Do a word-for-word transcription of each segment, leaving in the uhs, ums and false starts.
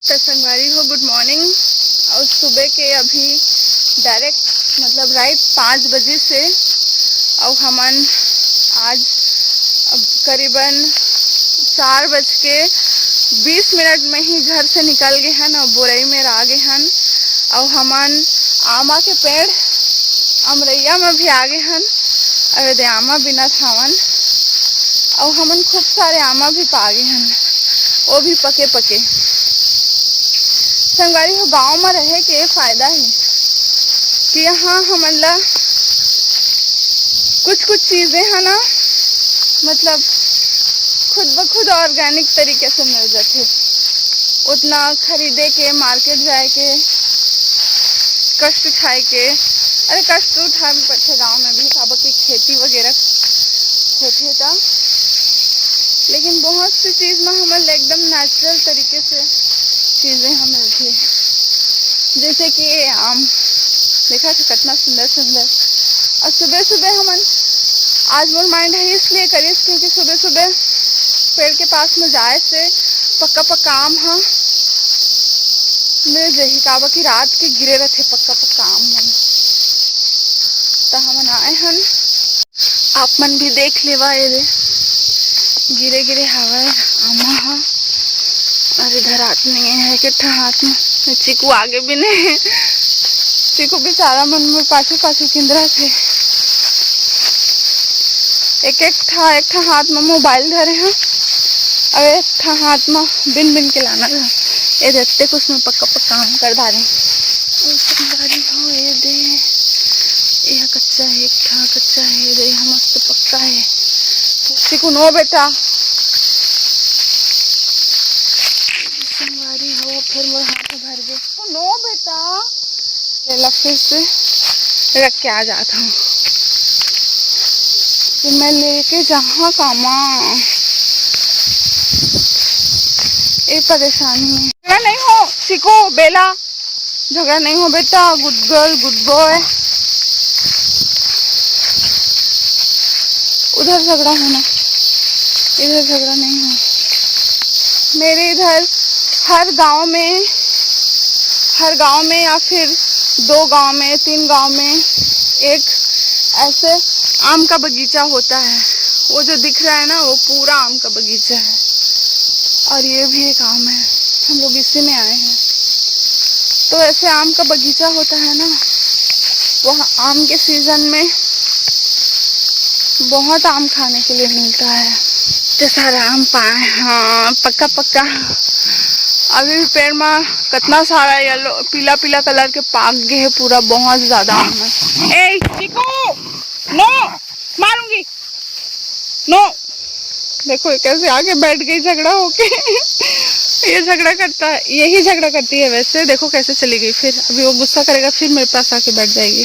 तो संगवारी हो, गुड मॉर्निंग। और सुबह के अभी डायरेक्ट, मतलब, राइट पाँच बजे से, और हमन आज करीबन चार बज के बीस मिनट में ही घर से निकल गए हन और बोरई में आ गए हन। और हमन आमा के पेड़ अमरैया में भी आ गए हन। अरे दे, आमा बिना थावन, और हमन खूब सारे आमा भी पा गए हन, वो भी पके पके। संगवारी हो, गांव में रहे के फायदा है कि यहाँ हमन ला कुछ कुछ चीजें है ना, मतलब, खुद ब खुद ऑर्गेनिक तरीके से मिल जाथे। उतना खरीदे के, मार्केट जाए के, कष्ट उठाए के, अरे, कष्ट तो उठाए भी पड़थे गांव में भी, काबर की खेती वगैरह होथे त। लेकिन बहुत सी चीज में हमन ल एकदम नेचुरल तरीके से चीजें ह मिलथे। जैसे कि ये आम, देखा था कितना सुंदर सुंदर। और सुबह सुबह हमन, आज मोर माइंड है इसलिए करिस क्योंकि सुबह सुबह पेड़ के पास में जाए से पक्का पक्का आम ह मिल जाही, काबर कि रात के गिरे रहथे पक्का पक्का आम मन। त हमन आए हन, आप मन भी देख लेवा, ये दे गिरे गिरे हवय आमा ह। अरे धरात नहीं है के ठा हाथ में, चिकू आगे भी नहीं है। चिकू बेचारा मन में पाछू पाछू किंदरा थे। एक एक ठा, एक ठा हाथ में मोबाइल धरे हैं, अब एक ठा हाथ में बिन बिन के लाना था। ये देखते कुछ में पक्का पक्का आम कर डारे। ओ संगवारी हो, ये दे, ये कच्चा है, एक ठा कच्चा है, ये दे, ये मस्त पक्का है। चिकू नो बेटा, संगवारी हो, फिर मोर हाथ में भर गए। ओ नो बेटा, लेला फिर से रख के आ जाता हूँ। तो मैं लेके जहाँ कामा, ये परेशानी है। झगड़ा नहीं हो, चिकू, बेला, झगड़ा नहीं हो बेटा, गुड गर्ल, गुड बॉय। उधर झगड़ा होना, इधर झगड़ा नहीं हो। मेरे इधर हर गांव में, हर गांव में या फिर दो गांव में, तीन गांव में एक ऐसे आम का बगीचा होता है। वो जो दिख रहा है ना, वो पूरा आम का बगीचा है। और ये भी एक आम है, हम लोग इसी में आए हैं। तो ऐसे आम का बगीचा होता है ना, वहाँ आम के सीजन में बहुत आम खाने के लिए मिलता है। इतने सारा आम पाए, हाँ, पक्का पक्का। अभी भी पेड़ में कितना सारा येलो, पीला पीला कलर के पाक गए है पूरा, बहुत ज्यादा आम है। ए चिकू, नो, मारूंगी, नो। देखो ये कैसे आके बैठ गई झगड़ा होके। ये झगड़ा करता है, यही झगड़ा करती है वैसे। देखो कैसे चली गई, फिर अभी वो गुस्सा करेगा, फिर मेरे पास आके बैठ जाएगी।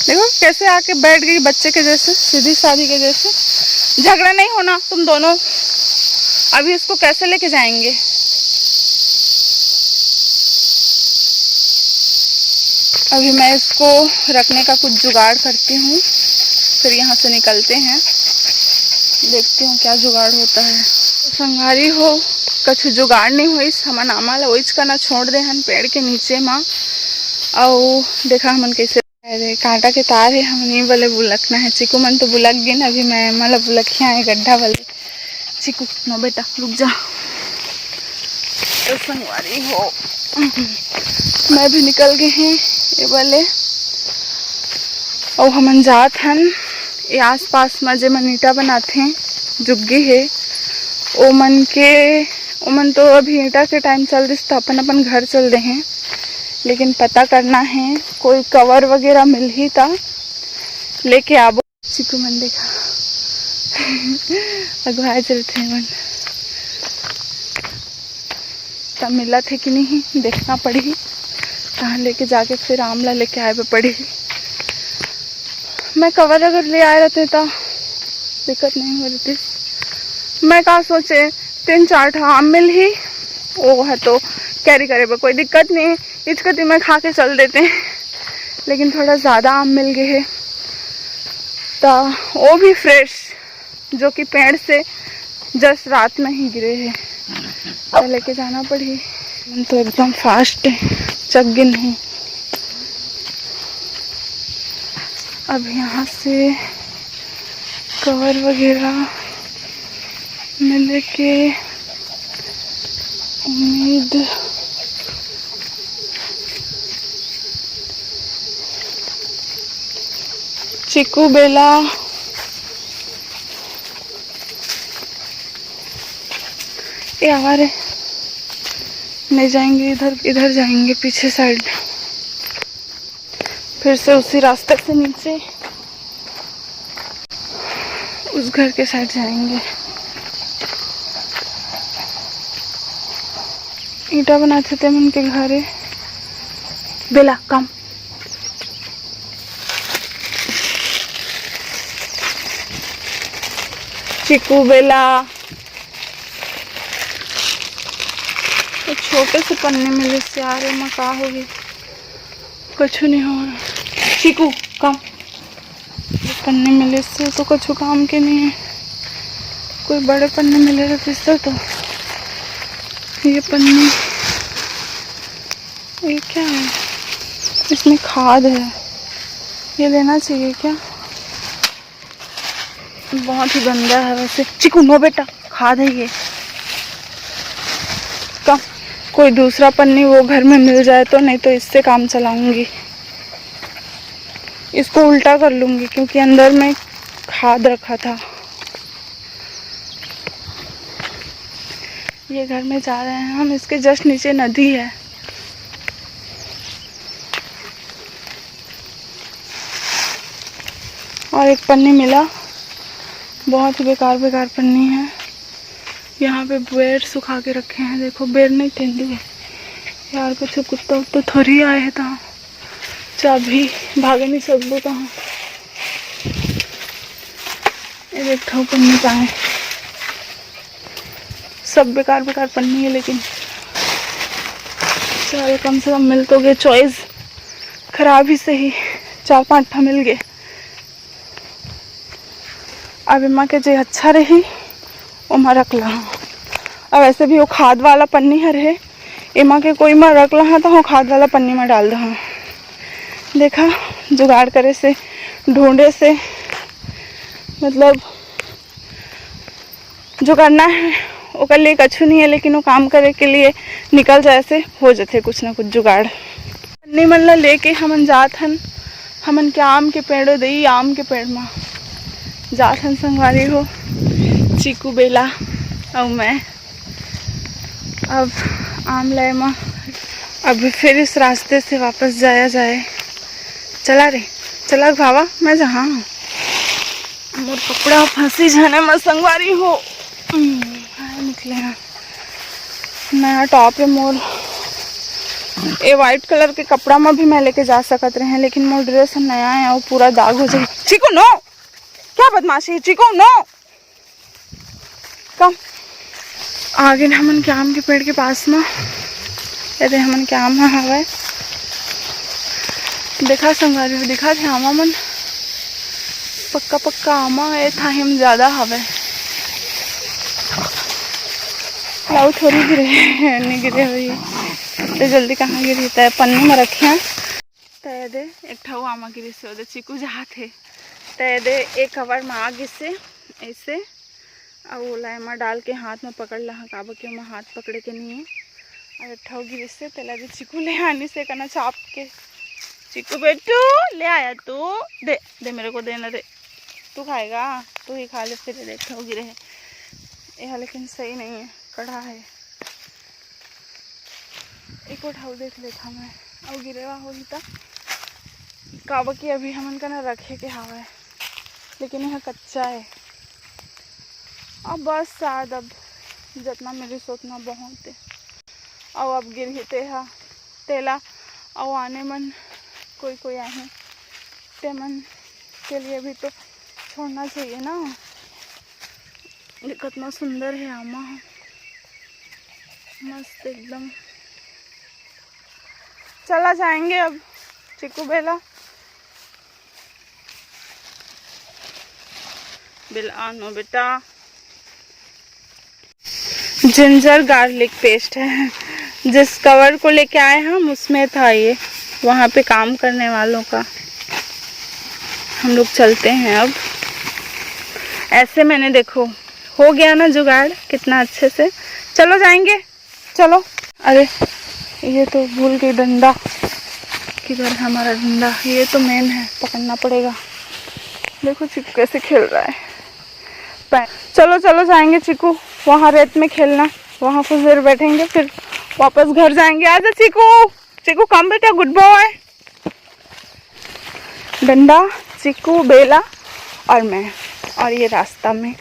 देखो कैसे आके बैठ गई, बच्चे के जैसे, सीधी सादी के जैसे। झगड़ा नहीं होना तुम दोनों। अभी इसको कैसे लेके जाएंगे? अभी मैं इसको रखने का कुछ जुगाड़ करती हूँ, फिर यहाँ से निकलते हैं, देखती हूँ क्या जुगाड़ होता है। तो संगवारी हो, कुछ जुगाड़ नहीं होइस, हमन आमा ला ओइच कना छोड़ दे हन पेड़ के नीचे मा। अउ देखा हमन कैसे, अरे कांटा के तार है, हमन ये वाले बुलकना है। चिकू मन तो बुलक गिन, अभी मैं आमा ला बुलकिया है गड्ढा वाले। चिकू, नो बेटा, रुक जा। तो संगवारी हो, मैं भी निकल गए हैं ये वाले। अउ हमन जात हन ये आसपास म, जेमन ईंटा बनाथे, झुग्गी हे, ओमन के, ओमन तो अभी ईंटा के टाइम चल दिस, तो अपन अपन घर चल दे हैं। लेकिन पता करना है, कोई कवर वगैरह मिलही त लेके आबो। चिकू मन देखा, अगुवाए चलथे मन। त मिलत हे कि नहीं, देखना पड़ही। कहाँ लेके जाके फिर आम ला लेके आए बर पड़ही। मैं कवर अगर ले आए रहते त दिक्कत नहीं हो रही। मैं का सोचे, तीन चार ठा आम मिलही, वो है तो कैरी करे बर कोई दिक्कत नहीं, इचकती में खा के चल देते हैं। लेकिन थोड़ा ज़्यादा आम मिल गए है, तो वो भी फ्रेश, जो कि पेड़ से जस्ट रात में ही गिरे है, तो लेके जाना पड़ी। तो एकदम फास्ट चक गिन हूँ। अब यहाँ से कवर वगैरह मिले के उम्मीद। चिकू बेला, ये आवा रे। नहीं जाएंगे इधर, इधर जाएंगे पीछे साइड, फिर से उसी रास्ते से नीचे उस घर के साइड जाएंगे। ईंटा बनाथे ते मन के घर है। बेला कम। चिकू बेला, तो छोटे से पन्नी मिले से यार, एमा का होही, कुछ नहीं हो। चिकू कम। पन्नी मिले से तो कुछ काम के नहीं है, कोई बड़े पन्नी मिले रहते तो। ये पन्नी, ये क्या है? इसमें खाद है, ये लेना चाहिए क्या? बहुत ही गंदा है वैसे। चिकू नो बेटा, खाद है ये। का कोई दूसरा पन्नी वो घर में मिल जाए तो, नहीं तो इससे काम चलाऊंगी, इसको उल्टा कर लूंगी क्योंकि अंदर में खाद रखा था। ये घर में जा रहे हैं हम, इसके जस्ट नीचे नदी है। और एक पन्नी मिला, बहुत ही बेकार बेकार पन्नी है। यहाँ पे बेर सुखा के रखे हैं, देखो बेर नहीं, तेंदू है यार। कुछ कुत्ता उत्ता थोड़ी आए है तो चाबी भागे नहीं सकबो तो। ये देखो पन्नी पाए, सब बेकार बेकार पन्नी है, लेकिन चलो कम से कम मिल तो गए। चॉइस खराब ही सही, चार पांच ठा मिल गए। अब एमा के जे अच्छा रही ओमा रख लहा। अब वैसे भी वो खाद वाला पन्नी हर है, एमा के कोई मा रख लहा तो हम खाद वाला पन्नी में डाल दहा। देखा, जुगाड़ करे से, ढूंढे से, मतलब जो करना है ओकर लिए कछु नहीं है, लेकिन वो काम करे के लिए निकल जाए से हो जथे कुछ ना कुछ जुगाड़। पन्नी मन ला लेके हमन जात हन, हमन के आम के पेड़, ओ दई आम के पेड़ मा जात हन संगवारी हो, चीकू बेला अउ मैं। अब आम लाए मा अब फिर इस रास्ते से वापस जाया जाए। चला रे, चला भावा, मैं जहाँ हूँ। मोर कपड़ा फंसी झने मा संगवारी हो। हम्म, हाँ, निकले हैं। नया टॉप है मोर। ये व्हाइट कलर के कपड़ा में भी मैं लेके जा सकत रहे, लेकिन मोर ड्रेस नया है, वो पूरा दाग हो जाए। चीकू नो, क्या बदमाशी है चीकू नो। कम आगे न हमन के आम के पेड़ के पास में, ये दे हमन के आम ह हवय। देखा संगवारी हो, दिखा थे आमा मन, पक्का पक्का आमा ए थाही म ज्यादा हवय। लाऊ थोड़ी गिरे, नहीं गिरे हुई तो जल्दी कहाँ गिरी? तय पन्नी में रखे हैं। तय दे एक ठा आमा गिरे से ओदे चिकू जहाँ थे। तय दे एक कवर में आ गिसे ऐसे, अउ ओला एमा डाल के हाथ में पकड़ लहा, काबर कि ओमा हाथ पकड़े के नहीं है। अउ एक ठा गिरिस से, तेला भी चिकू ले आनी से कना चाप के। चिकू बेटू, ले आया तू, दे दे, मेरे को देना रे, तू खाएगा, तू ही खा ले। फिर देख ठा गिरे है, यह लेकिन सही नहीं है, कड़ा है। एक ठा देख लेता मैं, अउ गिरेवा होही त, काबर कि अभी हमन कना रखे के हावय। लेकिन यह कच्चा है। अब बस शायद अब जितना मिलिस उतना बहुत है। अउ अब गिरही तेहा, तेला अउ आने मन कोई कोई आए हैं, ते मन के लिए भी तो छोड़ना चाहिए ना। ये कितना सुंदर है आमा ह, मस्त एकदम। चला जाएंगे अब चिकू बेला। बेला आनो बेटा। जिंजर गार्लिक पेस्ट है, जिस कवर को लेके आए हम, उसमें था ये, वहाँ पे काम करने वालों का। हम लोग चलते हैं अब। ऐसे मैंने, देखो, हो गया ना जुगाड़ कितना अच्छे से। चलो जाएंगे, चलो। अरे, ये तो भूल गई डंडा। किधर है हमारा डंडा? ये तो मेन है, पकड़ना पड़ेगा। देखो चिकू कैसे खेल रहा है। पै- चलो, चलो, जाएंगे चिकू, वहाँ रेत में खेलना। वहाँ कुछ देर बैठेंगे, फिर वापस घर जाएंगे। आजा चिकू, चिकू, कम बेटा, गुड बॉय। डंडा, चिकू, बेला और मैं, और ये रास्ता में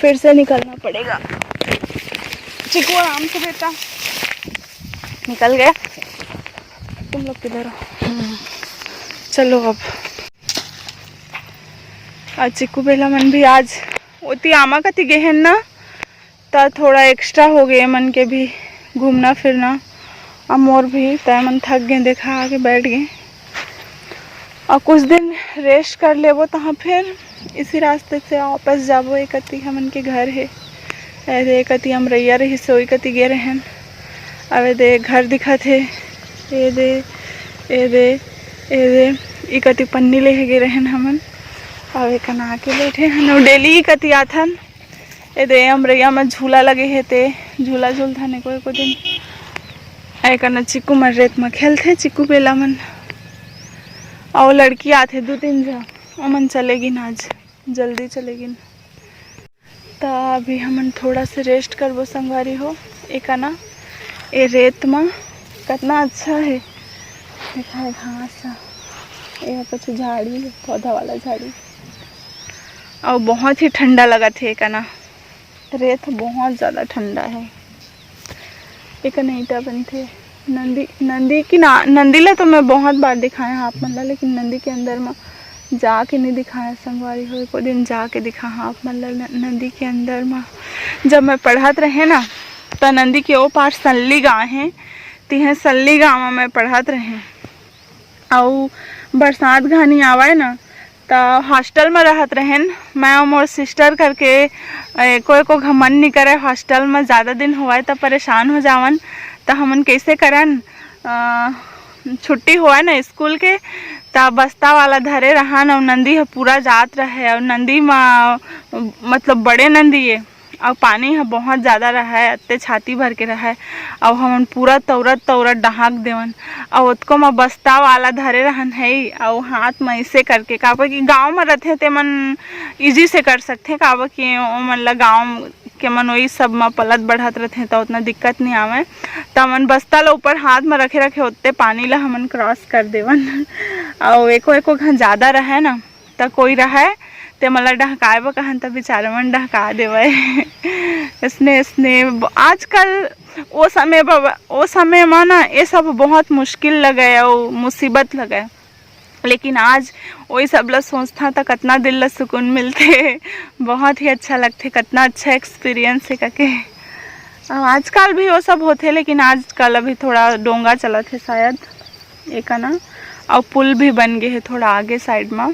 फिर से निकलना पड़ेगा। चिकू, आराम से बेटा, निकल गया। तुम लोग किधर हो? हम्म। चलो अब। आज चिकू बेला मन भी आज ओती आमा कती गे हेन ना, त थोड़ा एक्स्ट्रा हो गए मन के भी घूमना फिरना। अब मोर भी तय मन थक गए, देखा, आके बैठ गए। और कुछ दिन रेस्ट कर लेबो, तहाँ फिर इसी रास्ते से वापस जाबो। एक कती हमन के घर है, अरे एक कती अमरैया रही, सोई कती गे रहन। अब ए दे घर दिखत हे, ए दे, ए दे, ए दे, ई कती पन्नी लेहे गे रहन हमन। अब एकन आके बैठे हन, डेली ई कती आथन। ए दे अमरैया म झूला लगे हे, ते झूला झूलथन एको एको दिन। एकन चिकू मन रेत म खेलथे, चिकू बेला मन। अउ लड़की आथे दू तीन झन, ओमन चले गिन आज, जल्दी चले गिन। त अभी हमन थोड़ा से रेस्ट करबो संगवारी हो। एकना ए रेत म कतना अच्छा हे, देखा हे घास ह, ए कुछ झाड़ी हे, पौधा वाला झाड़ी। अउ बहुत ही ठंडा लगत हे एकना, रेत बहुत ज़्यादा ठंडा हे। एकना ईंटा बनथे। नंदी, नंदी की ना, नंदी ला तो मैं बहुत बार दिखाया आप मन ला, लेकिन नंदी के अंदर म जाके नहीं दिखाया संगवारी हो। एको दिन जाके दिखा हाँ आप मन ला न-, नंदी के अंदर म। जब मैं पढ़त रहे ना, त नंदी के ओ पार सल्ली गाँव हे, तिहे सल्ली गाँव म मैं पढ़त रहे। अउ बरसात घनी आवय ना, त हॉस्टल म रहत रहेन मैं अउ मोर सिस्टर करके। एको एको घमंड नी करे, हॉस्टल म ज़्यादा दिन होवय त परेशान हो जावन, त हमन कइसे करन, अ, छुट्टी होवय ना स्कूल के, त बस्ता वाला धरे रहन अउ नंदी ह पूरा जात रहे अउ नंदी म, मतलब बड़े नंदी ये, अउ पानी ह बहुत ज़्यादा रहय, अत्ते छाती भर के रहय, अउ हमन पूरा तौरत तौरत डहाक देवन, अउ ओतको म बस्ता वाला धरे रहन है, अउ हाथ म ऐसे करके, काबर कि गाँव म रथे ते मन ईजी से कर सकथे, काबर कि ओमन ल गाँव के मन वही सब म पलत बढ़त रथे, त उतना दिक्कत नहीं आवय। त हमन बस्ता ल ऊपर हाथ म रखे रखे ओतने पानी ल हमन क्रॉस कर देवन। अउ एको एको घन ज़्यादा रहय ना, त कोई रहय ते मन ल डहकाए बर कहन, त बेचारे मन डहका देवय। इसने, इसने ब-, आजकल ओ समय ब-, ओ समय म ना ये सब बहुत मुश्किल लगय अउ मुसीबत लगय, लेकिन आज वही सब ल सोचथन त कतना दिल ल सुकून मिलथे। बहुत ही अच्छा लगथे, कतना अच्छा एक्सपीरियंस हे कके। अउ आजकल भी वो सब होथे, लेकिन आजकल अभी थोड़ा डोंगा चलत हे शायद, एकना, अउ पुल भी बन गे हे थोड़ा आगे साइड म।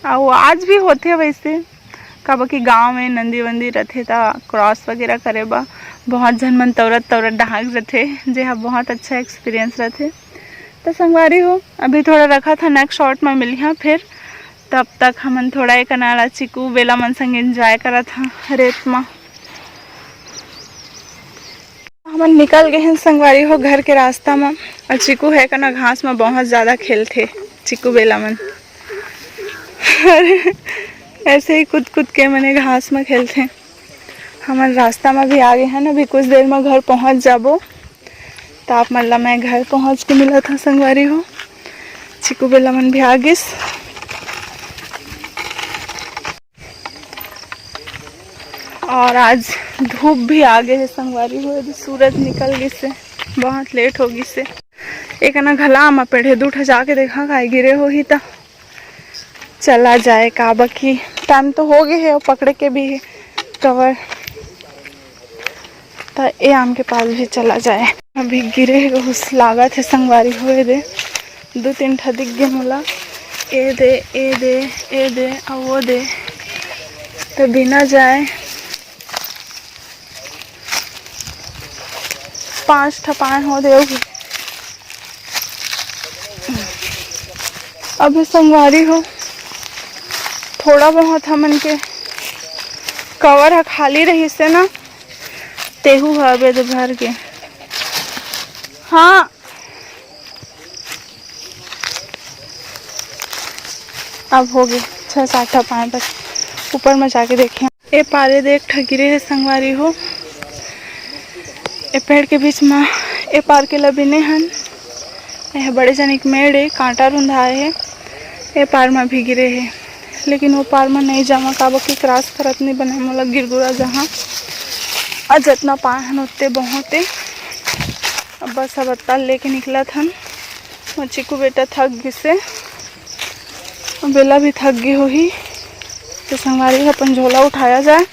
अउ आज भी होथे वैसे, काबर कि गाँव में नंदी वंदी रथे त क्रॉस वगैरह करे बर बहुत झन मन तौरत तौरत डहाक जथे, जे ह बहुत अच्छा एक्सपीरियंस रथे। त संगवारी हो, अभी थोड़ा रखत हन, नेक्स्ट शॉट म मिलिहा फिर। तब तक हमन थोड़ा एकना ल चिकू बेला मन संग एंजॉय करत हन रेत म। हमन निकल गए हन संगवारी हो घर के रास्ता म। अउ चिकू हे कना घास म बहुत ज़्यादा खेलथे चिकू बेला मन। अरे, ऐसे ही कूद कूद के मने घास म खेलथे। हमन रास्ता म भी आ गए हन, अभी कुछ देर म घर पहुँच जाबो। त आप मन ला मैं घर पहुँच के मिलत हँव संगवारी हो। चिकू बेला मन भी आ गिस। और आज धूप भी आ गए हे संगवारी हो, अभी सूरज निकल गिस हे, बहुत लेट हो गिस हे। एक ना घला म पेड़ हे, दू ठो जाके देखा काय गिरे होही त चला जाए, काबर कि टाइम तो हो गए हे और पकड़े के भी हे कवर, त ए आम के पास भी चला जाए। अभी गिरे हे, घुस लागत हे संगवारी हो, ए दे दू तीन ठा दिख गे मोला, ए दे, ए दे, ए दे, अउ ओ दे, त बिना जाए पांच ठा पाए हो देव। अभी संगवारी हो, थोड़ा बहुत हमन के कवर ह खाली रहिस हे ना, तेहू ह अबे दे भर गे। हाँ, अब हो गे छः सात ठा पाए, बस ऊपर में जाके देखे। ए पारे दे एक ठा गिरे हे संगवारी हो, ए पेड़ के बीच में। ए पार के लबिने हन, ए बड़े जनिक मेड़ ए, कांटा रुंधाए हे। ए पार में भी गिरे हे, लेकिन वो पार में नहीं जामा, काबर कि क्रॉस करत नहीं बने, मोला गिरगुरा जहाँ। और जितना पाए हन उतने बहुत ए। अब बस अब अत्ता लेके निकलत हन। मोर चिकू बेटा थक गिसे, बेला भी थक गे होही। तो संगवारी हो, अपन झोला उठाया जाए,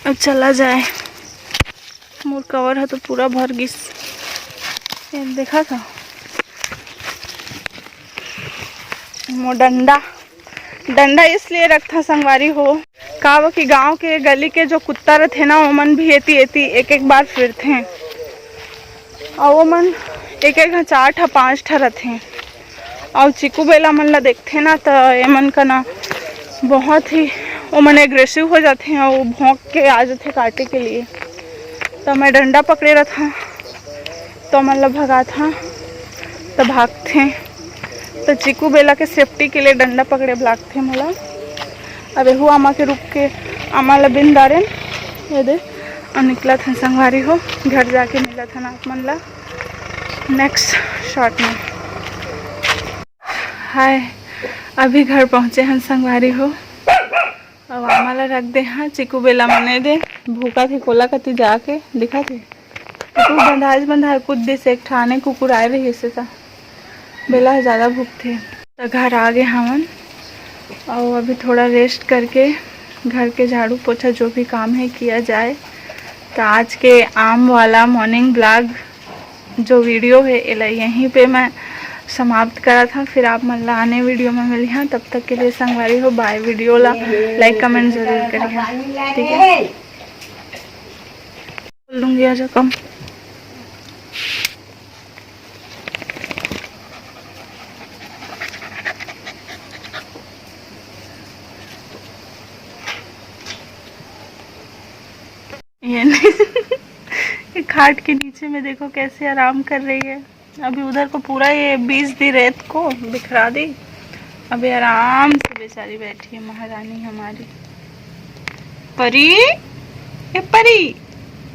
अब चला जाए। मोर कवर ह तो पूरा भर गिस। ये देखा था मोर डंडा, डंडा इसलिए रखथा संगवारी हो, काबर कि गांव के गली के जो कुत्ता रथे ना, ओमन भी एती एती एक एक बार फिरथे, अउ ओमन एक एक चार ठा पांच ठा रथे। अउ चिकू बेला मन ला देखथे ना, त एमन का ना बहुत ही ओमन एग्रेसिव हो जाथे अउ भौंक के आ जाथे काटे के लिए। त मैं डंडा पकड़े रथां, त ओमन ला भगाथां, त भागथे। त चिकू बेला के सेफ्टी के लिए डंडा पकड़े बर लागथे मोला। अब एहू आमा के रुख के आमा ला बिन डारेन, ये दे, अउ निकलत हन संगवारी हो, घर जाके मिलत हन आप मन ला नेक्स्ट शॉट में। हाय, अभी घर पहुँचे हन संगवारी हो। अब आमा ला रख दे हाँ, चिकू बेला मने दे भूखा थे कोला कति जाके दिखा थे। कुकुर बंधाए बंधाए कुछ दिस एक ठाने कुकुर आए रही से ता बेला ह ज्यादा भूख थे। तो घर आ गए हमन और अभी थोड़ा रेस्ट करके घर के झाड़ू पोछा जो भी काम है किया जाए। तो आज के आम वाला मॉर्निंग ब्लॉग जो वीडियो है एला यहीं पे मैं समाप्त करत हूँ। फिर आप मन ला आने वीडियो में मिली हाँ, तब तक के लिए संगवारी हो बाय। वीडियो ला लाइक कमेंट जरूर करिए, ठीक है? बोल दूंगी आजा कम। ये नहीं। ये खाट के नीचे में देखो कैसे आराम कर रही है। अभी उधर को पूरा ये बीज दी रेत को बिखरा दी। अभी आराम से बेचारी बैठी है महारानी हमारी। परी, ए परी,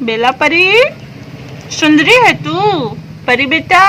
बेला परी, सुंदरी है तू, परी बेटा।